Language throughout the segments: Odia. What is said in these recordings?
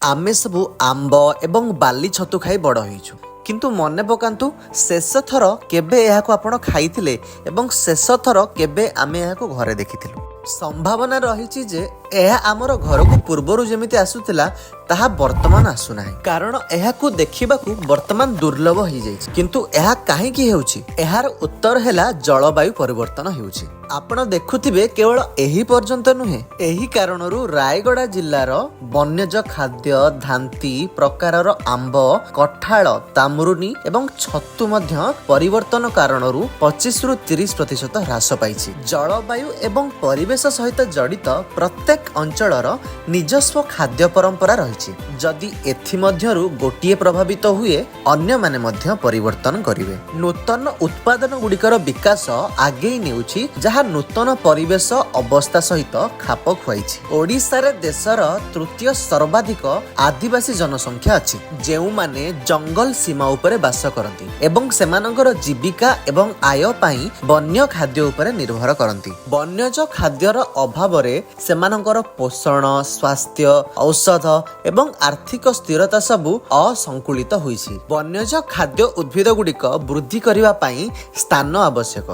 ଆମେ ସବୁ ଆମ୍ବ ଏବଂ ବାଲି ଛତୁ ଖାଇ ବଡ଼ ହେଇଛୁ, କିନ୍ତୁ ମନେ ପକାନ୍ତୁ ଶେଷ ଥର କେବେ ଏହାକୁ ଆପଣ ଖାଇଥିଲେ ଏବଂ ଶେଷ ଥର କେବେ ଆମେ ଏହାକୁ ଘରେ ଦେଖିଥିଲୁ। ସମ୍ଭାବନା ରହିଛି ଯେ ଏହା ଆମର ଘରକୁ ପୂର୍ବରୁ ଯେମିତି ଆସୁଥିଲା, ତାହା ବର୍ତ୍ତମାନ ଆସୁନାହିଁ, କାରଣ ଏହାକୁ ଦେଖିବାକୁ ବର୍ତ୍ତମାନ ଦୁର୍ଲଭ ହେଇଯାଇଛି। କିନ୍ତୁ ଏହା କାହିଁକି ହେଉଛି? ଏହାର ଉତ୍ତର ହେଲା ଜଳବାୟୁ ପରିବର୍ତ୍ତନ ହେଉଛି। ଆପଣ ଦେଖୁଥିବେ, କେବଳ ଏହି ପର୍ଯ୍ୟନ୍ତ ନୁହେଁ, ଏହି କାରଣରୁ ରାୟଗଡ଼ା ଜିଲ୍ଲାର ବନ୍ୟଜ ଖାଦ୍ୟ ଧାନ୍ତି ପ୍ରକାରର ଆମ୍ବ, କଠାଳ, ତାମରୁନି ଏବଂ ଛତୁ ମଧ୍ୟ ପରିବର୍ତ୍ତନ କାରଣରୁ 25ରୁ 30% ହ୍ରାସ ପାଇଛି। ଜଳବାୟୁ ଏବଂ ପରିବେଶ ସହିତ ଜଡ଼ିତ ପ୍ରତ୍ୟେକ ଅଞ୍ଚଳର ନିଜସ୍ୱ ଖାଦ୍ୟ ପରମ୍ପରା ରହିଛି। ଯଦି ଏଥିମଧ୍ୟରୁ ଗୋଟିଏ ପ୍ରଭାବିତ ହୁଏ, ଅନ୍ୟମାନେ ମଧ୍ୟ ପରିବର୍ତ୍ତନ କରିବେ। ନୂତନ ଉତ୍ପାଦନ ଗୁଡ଼ିକର ବିକାଶ ଆଗେଇ ନେଉଛି, ଯାହା ନୂତନ ପରିବେଶ ଅବସ୍ଥା ସହିତ ଖାପ ଖୁଆଇଛି। ଓଡ଼ିଶାରେ ଦେଶର ତୃତୀୟ ସର୍ବାଧିକ ଆଦିବାସୀ ଜନସଂଖ୍ୟା ଅଛି, ଯେଉଁମାନେ ଜଙ୍ଗଲ ସୀମା ଉପରେ ବାସ କରନ୍ତି ଏବଂ ସେମାନଙ୍କର ଜୀବିକା ଏବଂ ଆୟ ପାଇଁ ବନ୍ୟ ଖାଦ୍ୟ ଉପରେ ନିର୍ଭର କରନ୍ତି। ବନ୍ୟଜ ଖାଦ୍ୟର ଅଭାବରେ ସେମାନଙ୍କର ପୋଷଣ, ସ୍ୱାସ୍ଥ୍ୟ, ଔଷଧ ଏବଂ ଆର୍ଥିକ ସ୍ଥିରତା ସବୁ ଅସନ୍ତୁଳିତ ହୋଇଛି। ବନ୍ୟଜ ଖାଦ୍ୟ ଉଦ୍ଭିଦ ଗୁଡ଼ିକ ବୃଦ୍ଧି କରିବା ପାଇଁ ସ୍ଥାନ ଆବଶ୍ୟକ।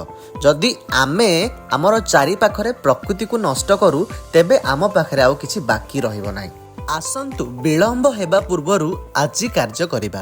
ଯଦି ଆମେ ଆମର ଚାରିପାଖରେ ପ୍ରକୃତିକୁ ନଷ୍ଟ କରୁ, ତେବେ ଆମ ପାଖରେ ଆଉ କିଛି ବାକି ରହିବ ନାହିଁ। ଆସନ୍ତୁ, ବିଳମ୍ବ ହେବା ପୂର୍ବରୁ ଆଜି କାର୍ଯ୍ୟ କରିବା।